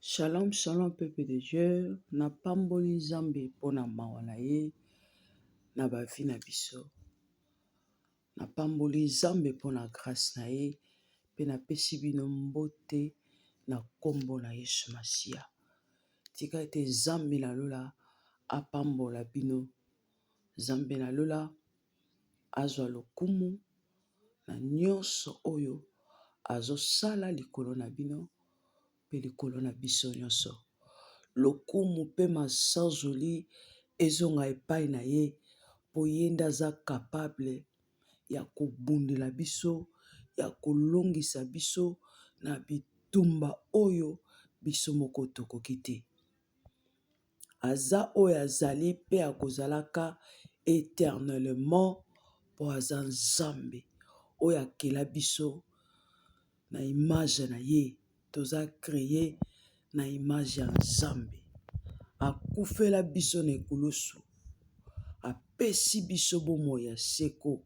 Shalom shalom peuple de Dieu, napamboli Nzambe mpona mawa na ye na ba vie na biso. Napamboli Nzambe mpona grace na ye pe napesi bino mbote na nkombo na Yesu Masiya. Tika ete Nzambe na lola apambola bino, Nzambe na lola azwa lokumu na nyonso oyo azosala likolo na bino mpe likolo na biso nyonso. Lokumu mpe masanzoli ezonga epai na ye mpo ye nde aza capable ya kobundela biso, ya kolongisa biso na bitumba oyo biso moko tokoki te. Aza oyo azali mpe akozalaka eternellement mpo aza Nzambe oyo akela biso na image na ye. Toza cree na image ya Nzambe. Akufela biso na ekulusu, apesi biso bomoi ya seko.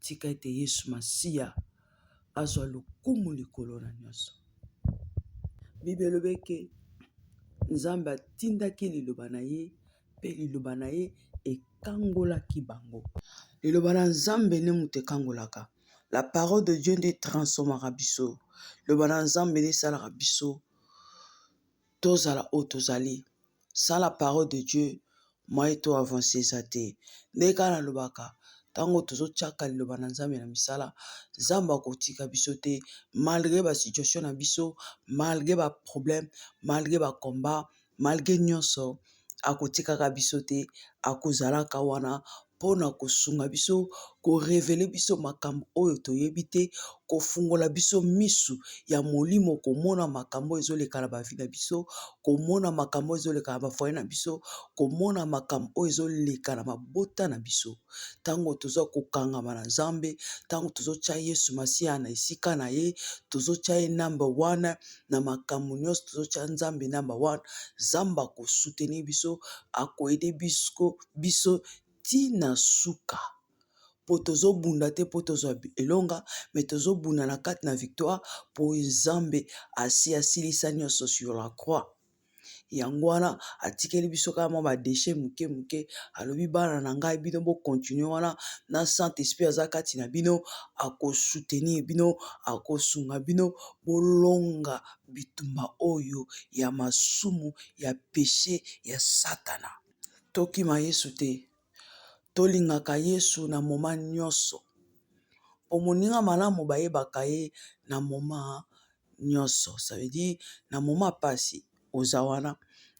Tika ete Yesu Masiya azwa lokumu likolo na nyonso. Bible elobi eke Nzambe atindaki liloba na ye mpe liloba na ye ekangolaki bango. Liloba na Nzambe nde moto ekangolaka. La parole de Dieu nde transformaka biso. Liloba na Nzambe nde esalaka biso tozala oyo tozali. Sans la parole de Dieu, moyen to avancer eza te. Ndenge kaka nalobaka, ntango tozotiaka liloba na Nzambe na misala, Nzambe akotika biso te malgre ba situation na biso, malgre ba problème, malgre ba combat, malgre nyonso, akotikaka biso te, akozalaka wana mpo na kosunga biso, ko reveler biso makambo oyo toyebi te, kofungola biso misu ya molimo, komona makambo oyo ezoleka na ba vie na biso, komona makambo oyo ezoleka na ba foyer na biso, komona makambo oyo ezoleka na mabota na biso. Ntango toza kokangama na Nzambe, ntango tozotya Yesu Masiya na esika na ye, tozotya ye number one na makambo nyonso, tozotya Nzambe number one, Nzambe ako soutenir biso, ako aider biso ti na suka. Po tozobunda te po tozwa elonga, mais tozobunda na kati na victoire po Nzambe asi asilisa nyonso sur la croix. Yango wana atikeli biso kaka mwa ba dechet moke moke, alobi bana na ngai bino bo continuer wana na Saint Esprit aza kati na bino, ako soutenir bino, akosunga bino bolonga bitumba oyo ya masumu ya peche ya satana. Tokima Yesu te, tolingaka Yesu na moment nyonso. Po moninga malamu bayebaka ye na moment nyonso. Ça veut dire na moment ya pasi oza wana,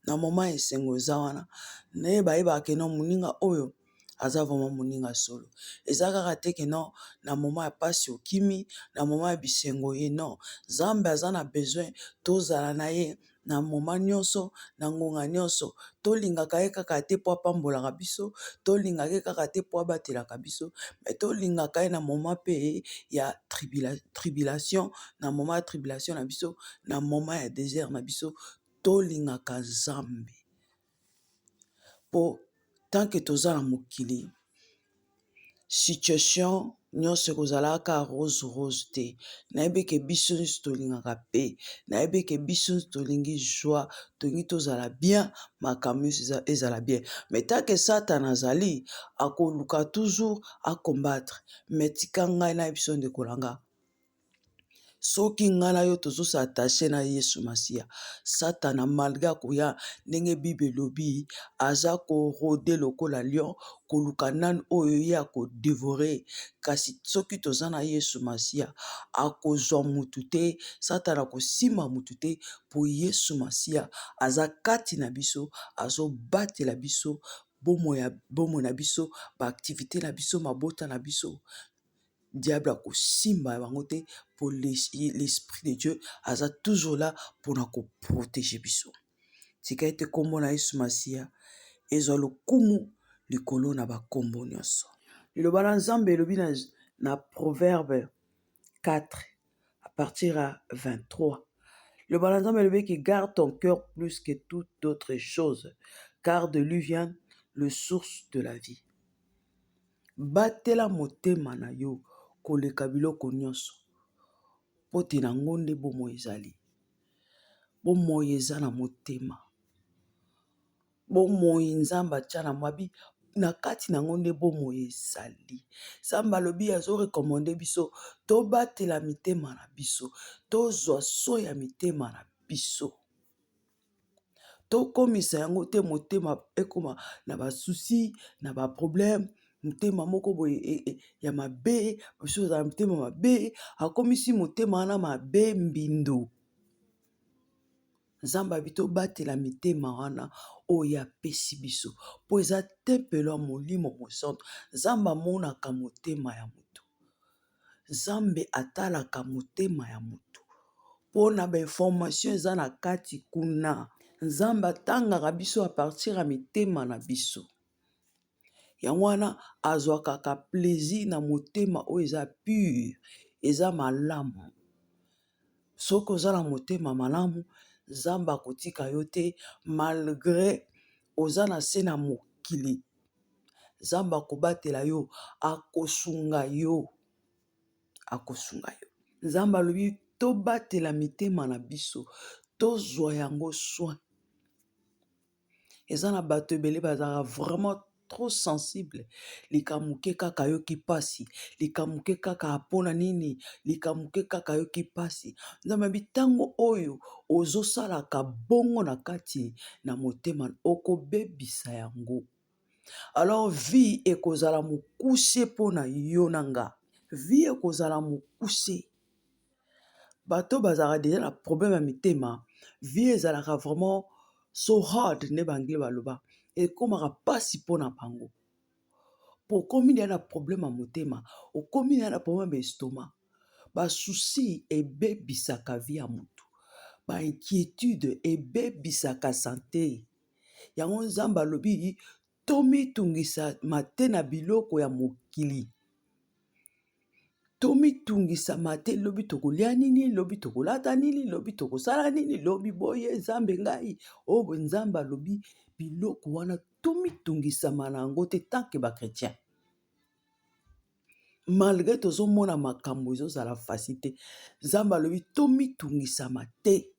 na moment ya esengo oza wana. Nde bayebaka ke non moninga oyo aza vraiment moninga solo. Eza kaka te ke non na moment ya pasi okimi, na moment ya bisengo oye non. Nzambe aza na besoin tozala na ye na moment nyonso, na ngonga nyonso. Tolingaka ye kaka te po apambolaka biso, tolingaka ye kaka te po abatelaka biso, mais tolingaka ye na moment pe ya tribulation, na moment ya tribulation na biso, na moment ya desert na biso, tolingaka Nzambe. Po tant que toza na mokili, situation nyonso ekozala kaka rose rose te. Nayebi ke biso nyonso tolingaka paix, nayebi ke biso nyonso tolingi joie, tolingi tozala bien, makambo nyonso ezala bien. Mais tant que satana azali, akoluka toujours a combattre. Mais tika ngai nayebisa yo ndeko na nga, soki ngai na yo tozo s'attacher na Yesu Masiya, satana malgre akoya ndenge bible elobi aza ko roder lokola lion, koluka nani oyo ye ako devorer. Kasi soki toza na Yesu Masiya, akozwa mutu te, satana akosimba mutu te, po Yesu Masiya aza kati na biso, azobatela biso bomoi na biso, ba activites na biso, mabota na biso. Diable akosimba bango te po l'esprit de Dieu aza toujours là mpona ko protéger biso. Tika ete nkombo na Yesu Masiya ezwa lokumu likolo na bakombo nyonso. Liloba na Nzambe elobi na Proverbe 4 à partir ya 23. Liloba na Nzambe elobi eke garde ton cœur plus que toute autre chose, car de lui vient le source de la vie. Batela motema na yo koleka biloko nyonso, mpo te na yango nde bomoi ezali. Bomoi eza na motema. Bomoi Nzambe atya na mwabi na kati na yango nde bomoi ezali. Nzambe alobi azo recommander biso tobatela mitema na biso, tozwa soin ya mitema na biso. Tokomisa yango te motema ekoma na ba soucis, na ba problèmes, motema moko boye e, e, ya mabe, biso ozala motema mabe, akomisi motema wana mabe mbindo. Nzambe abi tobatela mitema wana oyo apesi biso mpo eza tempelo ya Molimo Mosantu. Nzambe amonaka motema ya moto. Nzambe atalaka motema ya moto mpo na ba information eza na kati kuna. Nzambe atangaka biso a partir ya mitema na biso. Yango wana azwakaka plaisir na motema oyo eza pure, eza malamu. Soki oza na motema malamu, Nzambe akotika yo te malgre oza na se na mokili. Nzambe akobatela yo, akosunga yo, akosunga yo. Nzambe alobi tobatela mitema na biso, tozwa yango soin. Eza na bato ebele bazalaka vraiment trop sensible. Likambo moke kaka ayoki mpasi, likambo moke kaka mpona nini, likambo moke kaka ayoki mpasi. Nzambe alobi ntango oyo ozosalaka bongo na kati na motema, okobebisa yango. Alors vie ekozala mokuse mpo na yo na nga. Vie ekozala mokuse. Bato bazalaka deja na problème ya mitema, vie ezalaka vraiment so hard nde ba anglais baloba, ekomaka mpasi mpo na bango. Po okomi deja na problème ya motema, okomi deja na problème ya estomac. Ba soucis ebebisaka vie ya motu, ba inquiétude ebebisaka sante. Yango Nzambe alobi tomitungisama te na biloko ya mokili. Tomitungisama te lobi tokolia nini, lobi tokolata nini, lobi tokosala nini, lobi boye Nzambe ngai. Oyo boye Nzambe alobi biloko wana tomitungisama na yango te tant que ba chrétien. Malgre tozomona makambo ezozala facile te, Nzambe alobi tomitungisama te.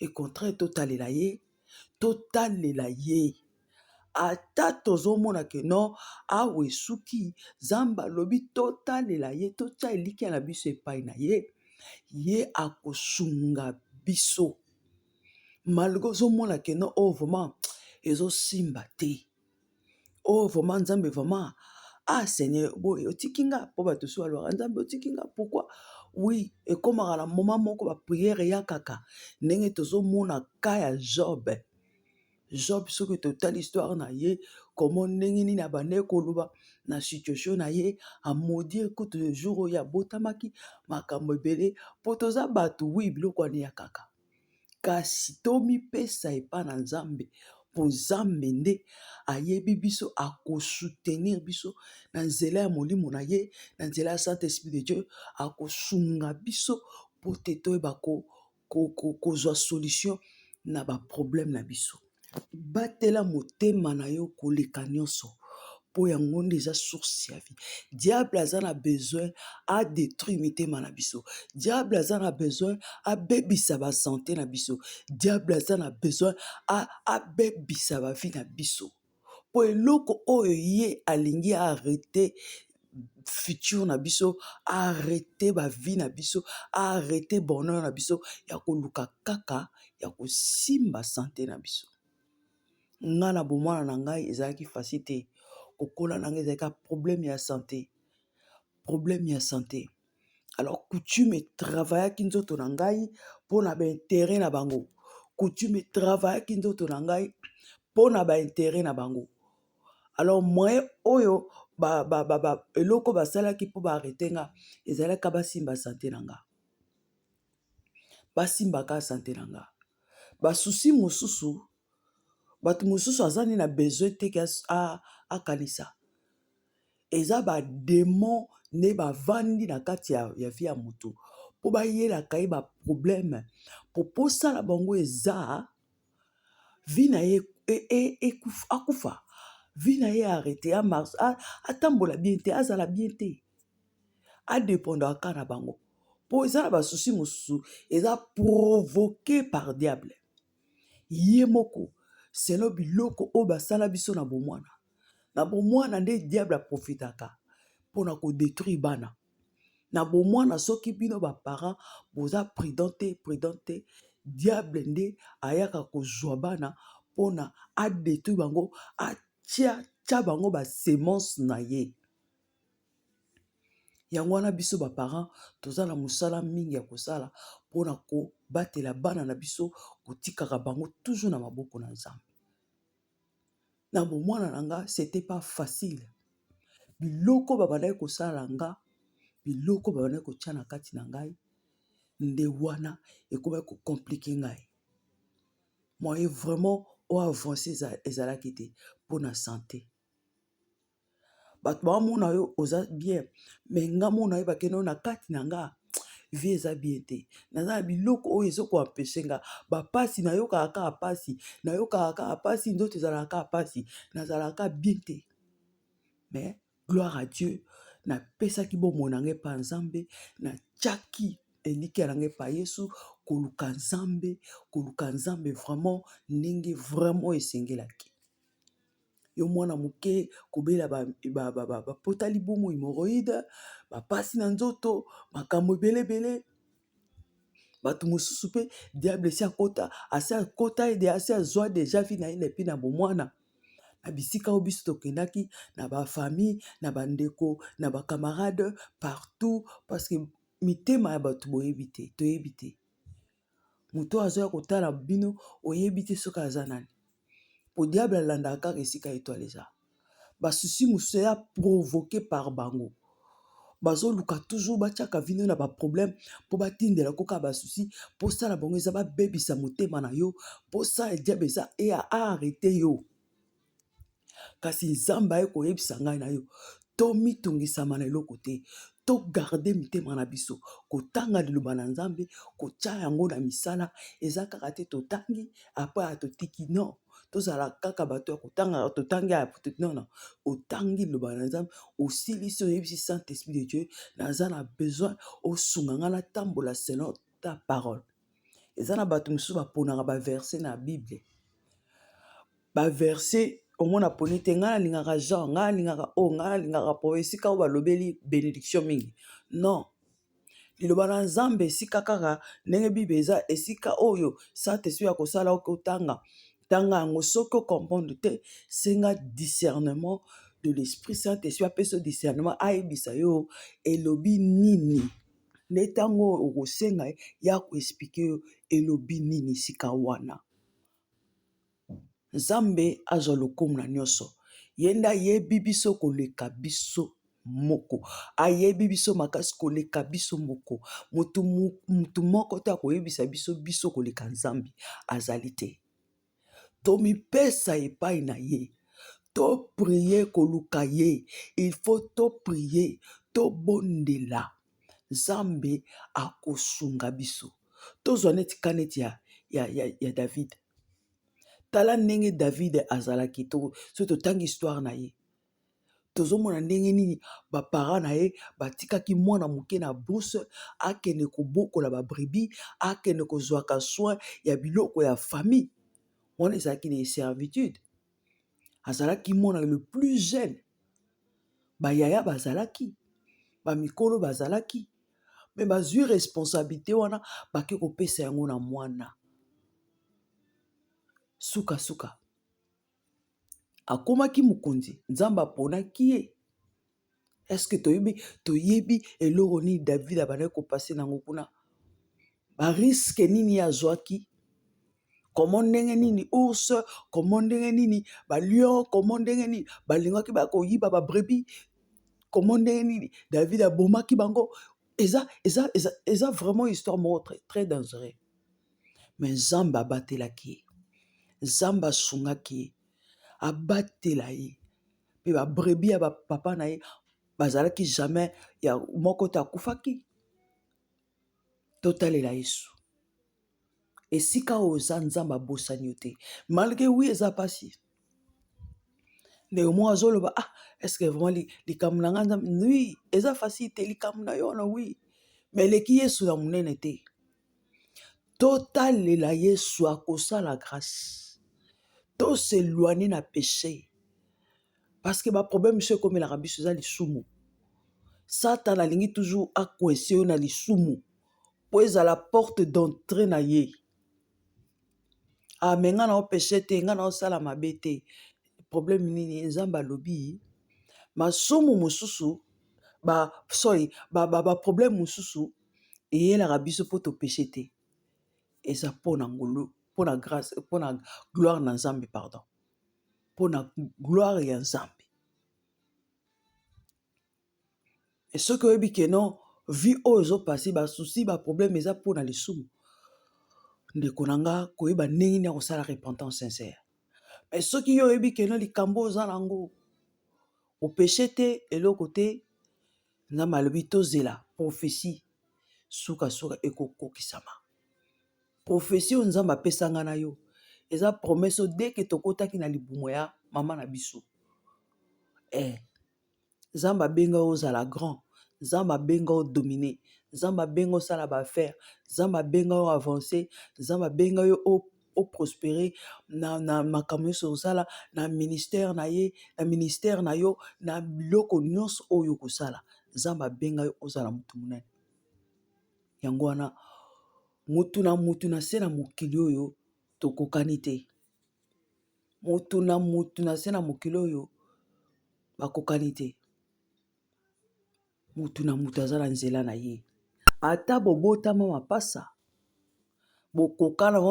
Au contraire totalela ye, totalela ye. Ata tozomona ke non awa esuki, Nzambe alobi totalela ye, totia elikya na biso epai na ye, ye akosunga biso. Malgre ozomona ke non oyo vraiment ezosimba te. Oyo vraiment Nzambe vraiment ah Seigneur boye otiki nga po bato mosusu balobaka Nzambe otiki nga pourquoi? Oui, ekomaka na moment moko ba prière eyakaka ndenge tozomona cas ya Job. Job soki totali histoire na ye comment ndenge nini abandaki koloba na situation na ye, a maudire kutu jour oyo abotamaki, makambo ebele po toza bato oui biloko wana eyakaka. Kasi tomipesa epa na Nzambe mpo Nzambe nde ayebi biso, akosoutenir biso na nzela ya molimo na ye, na nzela ya Saint Esprit de Dieu, akosunga biso mpo te toyeba kozwa solution na ba problème na biso. Batela motema na yo koleka nyonso mpo yango nde eza source ya vie. Diable aza na besoin a détruire mitema na biso. Diable aza na besoin abebisa ba santé na biso. Diable aza na besoin abebisa ba vie na biso. Po eloko oyo ye alingi arrêter futur na biso, arrêter ba vie na biso, arrêter bonheur na biso ya koluka kaka ya kosimba sante na biso. Nga na bomwana na ngai ezalaki facile te. Kokola na ngai ezalaki kaka problème ya sante, problème ya sante. Alors coutume etravaillaki nzoto na ngai mpona ba intérêt na bango. Coutume etravaillaki nzoto na ngai mpona ba intérêt na bango. Alors moyen oyo ba, ba, ba, ba, eloko basalaki mpo ba arrêter nga ezalaka basimba sante na nga. Basimbaka sante na nga. Ba soucis mosusu, bato mosusu aza nde na besoin te ke akanisa. Eza ba demon nde bavandi na kati ya vie ya motu mpo bayelaka ye ba problème po posa na bango eza vie na ye akufa, vie na ye arrete, atambola bien te, azala bien te, adépendaka kaka na bango. Mpo eza na basusi mosusu eza provoqué par diable ye moko, selon biloko oyo basala biso na bomwana. Na bomwana nde diable aprofitaka mpona kodétruire bana na bomwana. Soki bino baparent boza prudent te, prudent te, diable nde ayaka kozwa bana mpona adétruire bango, atia tia bango basemence na ye. Yango wana biso baparent toza na mosala mingi ya kosala mpona kobatela bana na biso, kotikaka bango toujours na maboko na Nzambe. Na bomwana na nga, c'était pas facile. Biloko babandaki kosala nga, biloko babandaki kotia na kati na ngai, nde wana ekomaki kocompliquer ngai. Moyen vraiment oyo avance ezalaki te mpona santé. Bato baomona yo oza bien, mais nga mona oyebake no na kati na nga vie eza bien te. Naza na biloko oyo ezokoempêcher nga, bapasi nayokaka kaka pasi, nayokaka kaka pasi, nzoto ezalaka kaka pasi, nazalaka bien te. Mais gloire à Dieu, napesaki bomoi na ngai epa Nzambe, natiaki elikya na ngai epa Yesu, koluka Nzambe, koluka Nzambe vraiment ndenge vraiment esengelaki. Yo mwana moke, kobela bapota libumu, hémorroïde, bapasi na nzoto, makambo ebele ebele. Bato mosusu mpe diable esi akota, asi akota ede, asi azwa déjà vie na ye. Epi na bomwana, na bisika oyo biso tokendaki, na bafamille, na bandeko, na bacamarade, partout, parce que mitema ya bato boyebi te, toyebi te. Moto oyo azoya kotala bino, oyebi te soki aza nani, po diable alandaka kaka esika étoile eza. Basusi mosusu eza provoqué par bango, bazoluka toujours batiaka bino na baproblème mpo batindela koka basusi. Mposala bango eza babebisa motema na yo. Mposa ya diable eza aarrêter yo. Kasi Nzambe aye koyebisa ngai na yo, tomitungisama na eloko te, togarder mitema na biso, kotanga liloba na Nzambe, kotia yango na misala. Eza kaka te totangi, après totiki. Non, tozala kaka bato ya kotanga, totangi, non, non. Otangi liloba na Nzambe, osilisi, oyebisi Saint Esprit de Dieu: naza na besoin osunga ngai natambola selon ta parole. Eza na bato mosusu baponaka baverset na Bible, baverset omona poni te. Ngai nalingaka Jean, ngai nalingaka oyo, ngai nalingaka po esika oyo balobeli bénédiction mingi. Non, liloba na Nzambe esika kaka ndenge Bible eza, esika oyo Saint Esprit ya kosala oke otanga, tanga yango. Soki ocomprendre te, senga discernement de l'Esprit. Saint Esprit apesa yo discernement, ayebisa yo elobi nini. Nde ntango okosenga ye, ya koexpliquer yo elobi nini esika wana. Nzambe azwa lokumu na nyonso. Ye nde ayebi biso koleka biso moko, ayebi biso makasi koleka biso moko. Mutu moko te akoyebisa biso biso koleka Nzambe azali te. Tomipesa epai na ye, toprier, koluka ye. Il faut toprier, tobondela, Nzambe akosunga biso. Tozwa neti ka neti ya David. Tala ndenge David azalaki. Soki totangi histoire na ye, tozomona ndenge nini baparent na ye batikaki mwana moke na brousse, akende kobokola babrebis, akende kozwaka soin ya biloko ya famille. Wana ezalaki na servitude. Azalaki mwana le plus jeune. Bayaya bazalaki, bamikolo bazalaki, mais bazwi responsabilité wana, bake kopesa yango na mwana. Sukasuka akomaki mokonzi, Nzambe aponaki ye. Est-ce toyebi, toyebi eloko nini David abandaki kopasser nango kuna, barisque nini ye azwaki, komo ndenge nini ours, komo ndenge nini balion, komo ndenge nini balingaki bakoyiba babrebis, komo ndenge nini David abomaki bango. Eza vraiment histoire moko très, très dangereux. Mais Nzambe abatelaki ye, Nzambe asungaki ye, abatela ye mpe babrebis ya bapapa na ye bazalaki jamais ya moko te akufaki. Totalela Yesu. Esika oyo oza, Nzambe abosani yo te, malgré oui eza mpasi. Ndeko moko azoloba: ah, est ce que vraiment likambo na ngai, Nzambe? Oui, eza facile te likambo na yo wana, oui. Mais eleki Yesu na monene te. Totalela Yesu akosala grâce. To s'éloigner na péché. Parce que ba problème biso ekomelaka biso eza lisumu. Satan alingi toujours akoince yo na lisumu mpo ezala porte d'entrée na ye. Ah, mais nga na opéché te, nga na osala mabe te. Problème nini? Nzambe alobi masumu mosusu ba sorry ba ba, ba problème mosusu eyelaka biso mpo topéché te. Eza mpo na ngolu, mpo na grâce, mpo na gloire na Nzambe, pardon. Mpo na gloire ya Nzambe. Et soki oyebi ke non, vie oyo ezopase basusi baproblème eza mpo na lisumu, ndeko na nga koyeba ndenge nini ya kosala repentance sincère. Mais soki yo oyebi ke non likambo oza nango opéché te, eloko te, Nzambe alobi tozela prophétie sukasuka ekokokisama. Prophétie oyo Nzambe apesanga na yo eza promesse oyo dès que tokotaki na libumu ya mama na biso. Nzambe abenga yo ozala grand, Nzambe abenga yo dominer, Nzambe abenga osala ba affaire, Nzambe abenga yo avancer, Nzambe abenga yo oprospérer na makambo nyonso osala na ministère na ye, na ministère na yo, na biloko nyonso oyo okosala. Nzambe abenga yo ozala motu monene. Yango wana mutu na mutu na se na mokili oyo tokokani te. Mutu na mutu na se na mokili oyo bakokani te. Mutu na mutu aza na nzela na ye. Ata bobotama mapasa, bokokana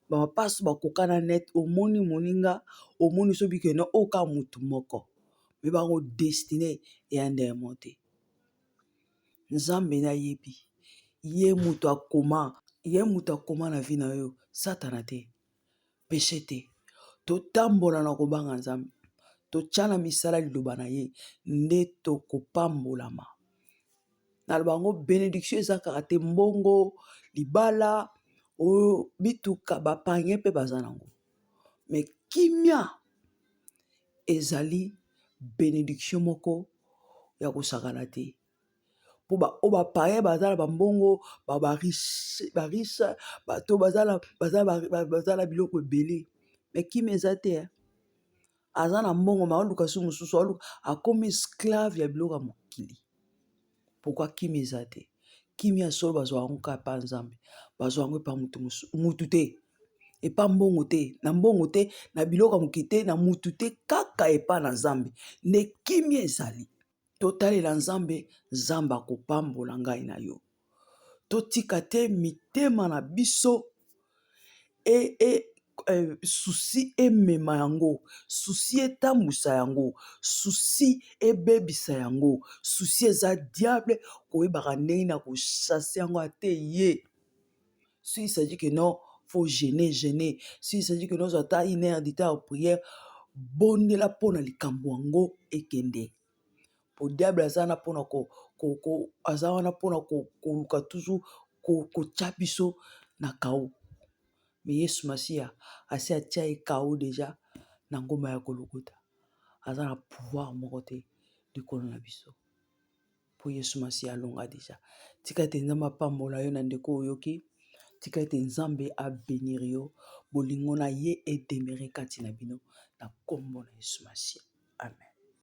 bamapaso bakokana net, omoni moninga, omoni soki keno oka mutu moko. Me bango destiné ya ndemo te. Nzambe nayebi ye mutu akoma, ye mutu akoma na vie na yo, Satana te, péché te. Totambola na kobanga Nzambe, totya na misala liloba na ye nde tokopambolama. Naloba yango bénédiction eza kaka te mbongo, libala, oyo bituka bapange mpe baza nango. Mais kimia ezali bénédiction moko ya kosakana te. Po ba oyo bapaye baza na bambongo, ba riche, bato baza na biloko ebele, mais kimia eza te. Aza na mbongo ma aluka su mosusu, aluka akomi esclave ya biloko ya mokili. Pourquoi kimia eza te? Kimia solo bazwa yango kaka epa Nzambe, bazwa yango epa mutu mutu te, epa mbongo te, na mbongo te, na biloko ya mokili te, na mutu te, kaka epa na Nzambe nde kimia ezali. Totalela Nzambe, Nzambe akopambola ngai na yo. Totika te mitema na biso susi emema yango, susi etambwisa yango, susi ebebisa yango. Susi eza diable, koyebaka ndenge na kochasser yango ate ye. Si il s'agit que non, faut jeûner, jeûner. Si il s'agit que non, ata une heure du temps ya prière, bondela mpona likambo yango ekende. Po diable aza wana mpona aza wana mpona koluka toujours kotya biso na kao. Mais Yesu Masiya asi atia ye kao déjà na ngomba ya Golgotha. Aza na pouvoir moko te likolo na biso. Po Yesu Masiya alonga déjà. Tika ete Nzambe apambola yo na ndeko oyoki. Tika ete Nzambe abénir yo. Bolingo na ye edemere kati na bino na kombo na Yesu Masiya. Amen.